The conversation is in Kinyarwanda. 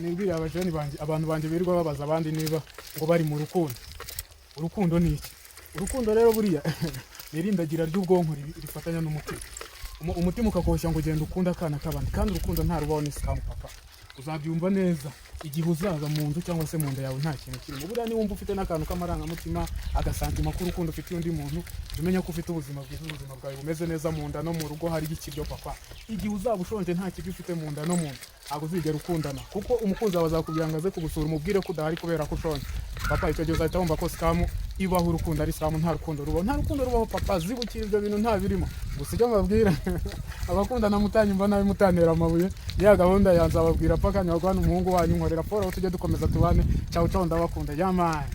Nibwiriye abajeni banjye, abantu banjye birirwa babaza abandi niba ngo bari mu rukundo. Urukundo ni iki? Urukundo rero buriya ni irindagira ry'ubwonko rifatanya n'umutima. Umutima ukakoshya ngo ugenda ukunda akana k'abandi, kandi urukundo nta rubaho, ni scam, papa. Uzabyumva neza igihe uzaza mu nzu cyangwa se mu nda yawe nta kintu kirimo. Buriya niba wumva ufite n'akantu k'amarangamutima, agasantima k'urukundo ufitiye undi muntu, jya umenya ko ufite ubuzima bwiza, ubuzima bwawe bumeze neza, mu nda no mu rugo hari ikiryo, papa. Igihe uzaba ushonje, nta kiryo ufite mu nda no mu nda, ntabwo uzigera ukundana, kuko umukunzi wawe azakubwira ngo aze kugusura, umubwire ko udahari kubera ko ushonje, papa. Icyo gihe uzahita wumva ko scam ibaho, urukundo ari scam, nta rukundo rubaho, nta rukundo rubaho, papa. Zibukira ibyo bintu nta birimo. Gusa icyo mbabwira, abakundana, mutanyumva nabi, mutantera amabuye, ya gahunda ya nzababwira paka nyagwana umuhungu wanyu nkorera follow, tujye dukomeza tubane. Ciao ciao, ndabakunda, yamani.